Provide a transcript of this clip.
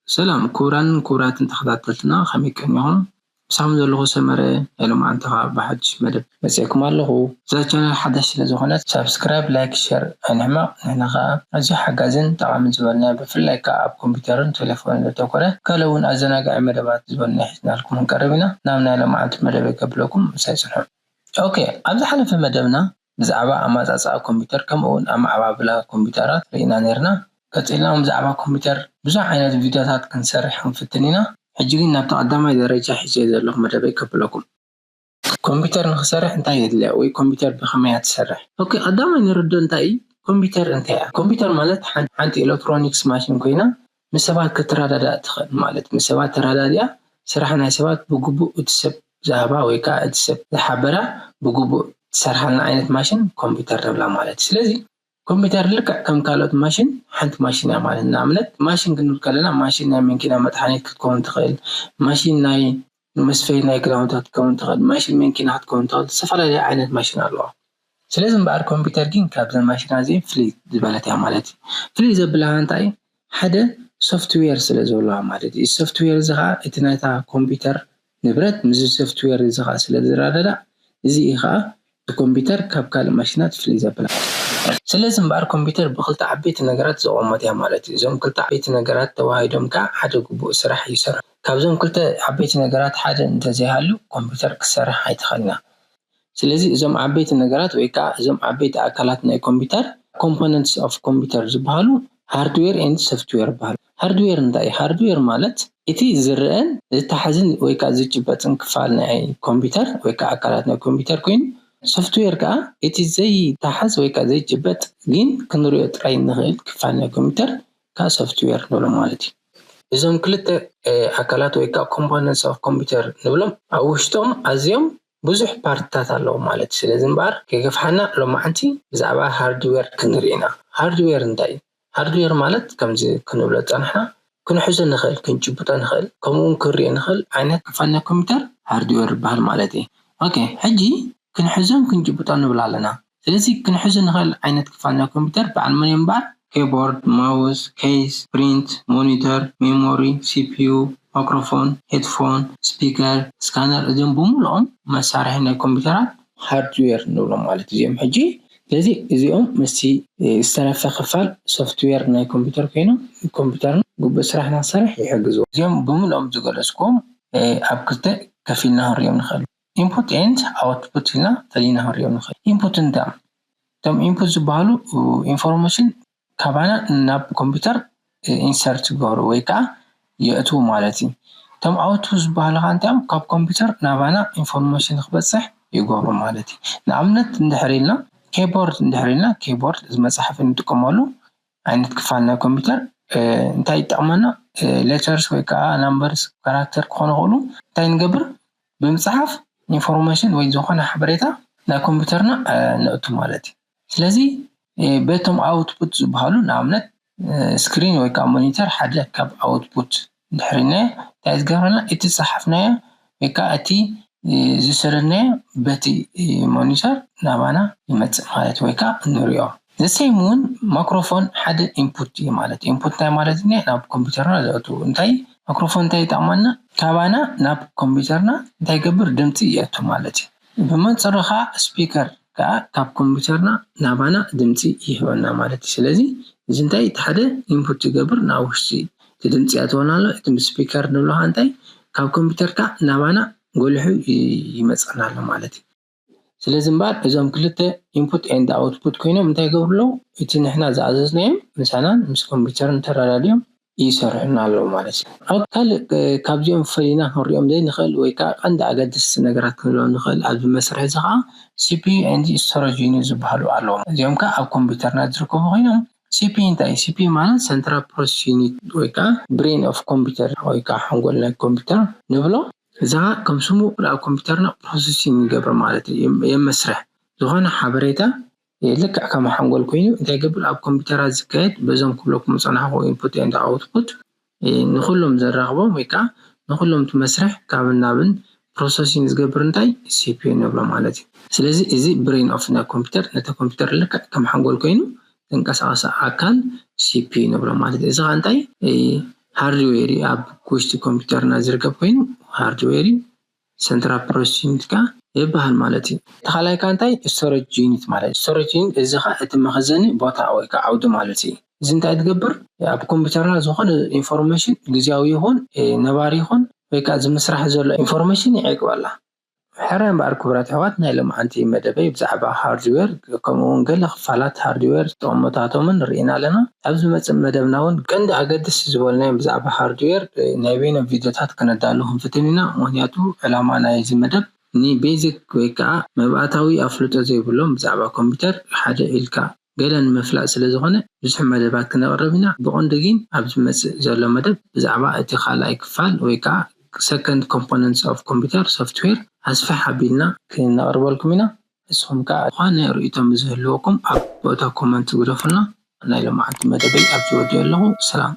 ሰላም ክቡራንን ክቡራትን ተኸታተልትና፣ ከመይ ቀኒኹም? ምሳኹም ዘለኹ ሰመረ ናይ ሎማዓንቲ ኸዓ ብሓድሽ መደብ መፂኤኩም ኣለኹ። እዛ ቻነል ሓዳሽ ስለ ዝኾነት ሳብስክራይብ፣ ላይክ፣ ሸር ኣይንሕመቕ። ንሕና ኸዓ ኣዝዩ ሓጋዝን ጠቓምን ዝበልናዮ ብፍላይ ከዓ ኣብ ኮምፒውተርን ቴሌፎንን ዘተኮረ ገለ እውን ኣዘናጋዒ መደባት ዝበልናዮ ሒዝናልኩም ክንቀርብ ኢና። ናብ ናይ ሎማዓንቲ መደበይ ከብለኩም ምሳይ ፅንሑ። ኦኬ፣ ኣብ ዝሓለፈ መደብና ብዛዕባ ኣመፃፅኣ ኮምፒውተር ከምኡ እውን ኣመዓባብላ ኮምፒውተራት ርኢና ነይርና። ቀፂልና እውን ብዛዕባ ኮምፒውተር ብዙሕ ዓይነት ቪድዮታት ክንሰርሕ ክንፍትን ኢና። ሕጂ ግን ናብቲ ቀዳማይ ደረጃ ሒዘዮ ዘለኹ መደበይ ከብለኩም። ኮምፒውተር ንክሰርሕ እንታይ የድልያ ወይ ኮምፒውተር ብኸመይ እያ ትሰርሕ? ኦኬ፣ ቀዳማይ ንርዶ እንታይ እዩ? ኮምፒውተር እንታይ እያ? ኮምፒውተር ማለት ሓን-፣ ሓንቲ ኤሌክትሮኒክስ ማሽን ኮይና ምስ ሰባት ክትረዳዳእ ትኽእል ማለት ምስ ሰባት ተረዳዲኣ ስራሕ ናይ ሰባት ብግቡእ እቲ ሰብ ዝሃባ ወይ ከዓ እቲ ሰብ ዝሓበራ ብግቡእ ትሰርሓልና ዓይነት ማሽን ኮምፒውተር ንብላ ማለት እዩ። ስለዚ ኮምፒውተር ልክዕ ከም ካልኦት ማሽን ሓንቲ ማሽን እያ ማለት እዩ። ንኣብነት ማሽን ክንብል ከለና ማሽን ናይ መኪና መጥሓኒት ክትከውን ትኽእል፣ ማሽን ናይ መስፈይ ናይ ክዳውንቲ ክትከውን ትኽእል፣ ማሽን መኪና ክትከውን ትኽእል፣ ዝተፈላለየ ዓይነት ማሽን ኣለዋ። ስለዚ እምበኣር ኮምፒውተር ግን ካብዘን ማሽናት እዚአን ፍልይ ዝበለት እያ ማለት እዩ። ፍልይ ዘብላ እንታይ ሓደ ሶፍትዌር ስለ ዘለዋ ማለት እዩ። ሶፍትዌር እዚ ኸዓ እቲ ናይታ ኮምፒውተር ንብረት ምስዚ ሶፍትዌር እዚ ኸዓ ስለ ዝረዳዳእ እዚ እዩ ኸዓ እቲ ኮምፒውተር ካብ ካልእ ማሽናት ፍልይ ዘብላ። ስለዚ እምበኣር ኮምፒውተር ብክልተ ዓበይቲ ነገራት ዝቖመት እያ ማለት እዩ። እዞም ክልተ ዓበይቲ ነገራት ተዋሂዶም ከዓ ሓደ ግቡእ ስራሕ ይሰርሑ። ካብዞም ክልተ ዓበይቲ ነገራት ሓደ እንተዘይሃሉ ኮምፒውተር ክትሰርሕ ኣይትኽእልና። ስለዚ እዞም ዓበይቲ ነገራት ወይ ከዓ እዞም ዓበይቲ ኣካላት ናይ ኮምፒውተር components of computer ዝበሃሉ hardware and software ይበሃሉ። ሃርድዌር እንታይ እዩ? ሃርድዌር ማለት እቲ ዝረኣን ዝተሓዝን ወይ ከዓ ዝጭበጥን ክፋል ናይ ኮምፒውተር ወይ ከዓ ኣካላት ናይ ኮምፒውተር ኮይኑ ሶፍትዌር ከዓ እቲ ዘይተሓዝ ወይ ከዓ ዘይጭበጥ ግን ክንሪኦ ጥራይ እንኽእል ክፋል ናይ ኮምፒውተር ከዓ ሶፍትዌር ንብሎ ማለት እዩ። እዞም ክልተ ኣካላት ወይ ከዓ components of computer ንብሎም ኣብ ውሽጦም ኣዝዮም ብዙሕ ፓርትታት ኣለዉ ማለት እዩ። ስለዚ እምበኣር ከይገፍሓና ሎማዓንቲ ብዛዕባ ሃርድዌር ክንርኢ ኢና። ሃርድዌር እንታይ እዩ? ሃርድዌር ማለት ከምዚ ክንብሎ ዝፀናሕና ክንሕዞ ንኽእል፣ ክንጭብጦ ንኽእል፣ ከምኡ እውን ክንሪኦ ንኽእል ዓይነት ክፋል ናይ ኮምፒውተር ሃርድዌር ይበሃል ማለት እዩ። ኦኬ፣ ሕጂ ክንሕዞን ክንጭብጦን ንብል ኣለና። ስለዚ ክንሕዞ ንኽእል ዓይነት ክፋል ናይ ኮምፒውተር በዓል መን እዮም እምበኣር? ኬቦርድ፣ ማውስ፣ ኬስ፣ ፕሪንት፣ ሞኒተር፣ ሜሞሪ፣ ሲፒዩ፣ ማይክሮፎን፣ ሄድፎን፣ ስፒከር፣ ስካነር እዚኦም ብምልኦም መሳርሒ ናይ ኮምፒውተራት ሃርድዌር ንብሎም ማለት እዩ። እዚኦም ሕጂ ስለዚ እዚኦም ምስቲ ዝተረፈ ክፋል ሶፍትዌር ናይ ኮምፒውተር ኮይኖም ኮምፒውተርና ግቡእ ስራሕ ንክሰርሕ ይሕግዝዎ። እዚኦም ብምልኦም ዝገለፅኩም ኣብ ክልተ ከፊልና ክንሪኦም ንኽእል። ኢንፑት ኤንድ ኣውትፑት ኢልና ፈሊና ክንሪኦም ንኽእል። ኢንፑት እንታይ እዮም? እቶም ኢንፑት ዝበሃሉ ኢንፎርሜሽን ካባና ናብ ኮምፒውተር ኢንሰርት ዝገብሩ ወይ ከዓ የእትዉ ማለት እዩ። እቶም ኣውትፑት ዝበሃሉ ከዓ እንታይ እዮም? ካብ ኮምፒውተር ናባና ኢንፎርሜሽን ክበፅሕ ይገብሩ ማለት እዩ። ንኣብነት እንድሕር ኢልና ኬቦርድ እንድሕር ኢልና ኬቦርድ እዚ መፅሓፊ እንጥቀመሉ ዓይነት ክፋል ናይ ኮምፒውተር እንታይ ይጠቕመና? ሌተርስ ወይ ከዓ ናምበርስ ካራክተር ክኾኑ ይኽእሉ። እንታይ ንገብር? ብምፅሓፍ ኢንፎርሜሽን ወይ ዝኾነ ሓበሬታ ናይ ኮምፒውተርና ነእቱ ማለት እዩ። ስለዚ በቶም ኣውትፑት ዝበሃሉ ንኣብነት ስክሪን ወይ ከዓ ሞኒተር ሓደ ካብ ኣውትፑት እንድሕር ኢልናዮ እንታይ ዝገብረና? እቲ ዝፀሓፍናዮ ወይ ከዓ እቲ ዝሰደድናዮ በቲ ሞኒተር ናባና ይመፅእ ማለት ወይ ከዓ ንሪኦ። ዘሴም እውን ማይክሮፎን ሓደ ኢንፑት እዩ ማለት ኢንፑት እንታይ ማለት እ ናብ ኮምፒውተርና ዘእቱ እንታይ ማይክሮፎን እንታይ ይጠቕመና? ካባና ናብ ኮምፒውተርና እንታይ ይገብር? ድምፂ የእቱ ማለት እዩ። ብመንፅሩ ከዓ ስፒከር ከዓ ካብ ኮምፒውተርና ናባና ድምፂ ይህበና ማለት እዩ። ስለዚ እዚ እንታይ እቲ ሓደ ኢንፑት ይገብር ናብ ውሽጢ እቲ ድምፂ ያተወና ኣሎ። እቲ ስፒከር ንብሎ ከዓ እንታይ ካብ ኮምፒውተርካ ናባና ጎሊሑ ይመፀና ኣሎ ማለት እዩ። ስለዚ እምበኣር እዞም ክልተ ኢንፑት ኤንድ ኣውትፑት ኮይኖም እንታይ ይገብሩ ኣለዉ? እቲ ንሕና ዝኣዘዝናዮም ምሳናን ምስ ኮምፒውተርን ተረዳዲኦም ይሰርሑና ኣለዉ ማለት እዩ። ኣብ ካልእ ካብዚኦም ፈሊና ክንሪኦም ዘይንኽእል ወይ ከዓ ቀንዲ ኣገደስቲ ነገራት ክንብሎም ንኽእል ኣብዚ መስርሕ እዚ ከዓ ሲፒዩ ኤንድ ስቶሬጅ ዩኒት ዝበሃሉ ኣለዉ። እዚኦም ከዓ ኣብ ኮምፒውተርና ዝርከቡ ኮይኖም ሲፒዩ እንታይ እዩ? ሲፒዩ ማለት ሰንትራል ፕሮሰስ ዩኒት ወይ ከዓ ብሬን ኦፍ ኮምፒውተር ወይ ከዓ ሓንጎል ናይ ኮምፒውተር ንብሎ። እዚ ከዓ ከም ስሙ ኣብ ኮምፒውተርና ፕሮሰሲንግ ይገብር ማለት እዩ። የመስርሕ ዝኾነ ሓበሬታ ልክዕ ከም ሓንጎል ኮይኑ እንታይ ይገብር? ኣብ ኮምፒውተራት ዝካየድ በዞም ክብለኩም ዝፀናሕኩ ኢንፑት ኤንድ ኣውትፑት ንኩሎም ዘራኽቦም ወይ ከዓ ንኩሎም እቲ መስርሕ ካብን ናብን ፕሮሰሲንግ ዝገብር እንታይ ሲፒዩ ንብሎ ማለት እዩ። ስለዚ እዚ ብሬን ኦፍ ናይ ኮምፒውተር ነቲ ኮምፒውተር ልክዕ ከም ሓንጎል ኮይኑ ተንቀሳቐሲ ኣካል ሲፒዩ ንብሎ ማለት እዩ። እዚ ከዓ እንታይ ሃርድዌር እዩ ኣብ ውሽጢ ኮምፒውተርና ዝርከብ ኮይኑ ሃርድዌር እዩ። ሰንትራል ፕሮሰሲንግ ዩኒት ከዓ ይበሃል ማለት እዩ። እቲ ካልኣይ ከዓ እንታይ? ስቶሬጅ ዩኒት ማለት እዩ። ስቶሬጅ ዩኒት እዚ ከዓ እቲ መኸዘኒ ቦታ ወይ ከዓ ዓውዲ ማለት እዩ። እዚ እንታይ ትገብር? ኣብ ኮምፒውተርና ዝኾነ ኢንፎርሜሽን ግዜያዊ ይኹን ነባሪ ይኹን ወይ ከዓ ዝምስራሕ ዘሎ ኢንፎርሜሽን ይዕቅበላ። ሕራይ እምበኣር ክቡራት ኣሕዋት ናይ ሎምዓንቲ መደበይ ብዛዕባ ሃርድዌር ከምኡ እውን ገለ ክፋላት ሃርድዌር ጥቕምታቶምን ርኢና ኣለና። ኣብ ዝመፅእ መደብና እውን ቀንዲ ኣገድስቲ ዝበልናዮም ብዛዕባ ሃርድዌር ናይ በይኖም ቪድዮታት ክነዳሉ ክንፍትን ኢና። ምክንያቱ ዕላማ ናይዚ መደብ ንቤዚክ ወይ ከዓ መብኣታዊ ኣፍልጦ ዘይብሎም ብዛዕባ ኮምፒውተር ሓደ ኢልካ ገለ ንምፍላጥ ስለ ዝኾነ ብዙሕ መደባት ክነቕርብ ኢና። ብቐንዱ ግን ኣብ ዝመፅእ ዘሎ መደብ ብዛዕባ እቲ ካልኣይ ክፋል ወይ ከዓ ሰከንድ ኮምፖነንትስ ኦፍ ኮምፒውተር ሶፍትዌር ኣስፍሕ ኣቢልና ክነቕርበልኩም ኢና። ንስኹም ከዓ ዝኾነ ርእይቶ ዝህልወኩም ኣብ ቦታ ኮመንት ግደፉልና። ናይ ሎምዓንቲ መደበይ ኣብዚ ወዲኦ ኣለኹ። ሰላም።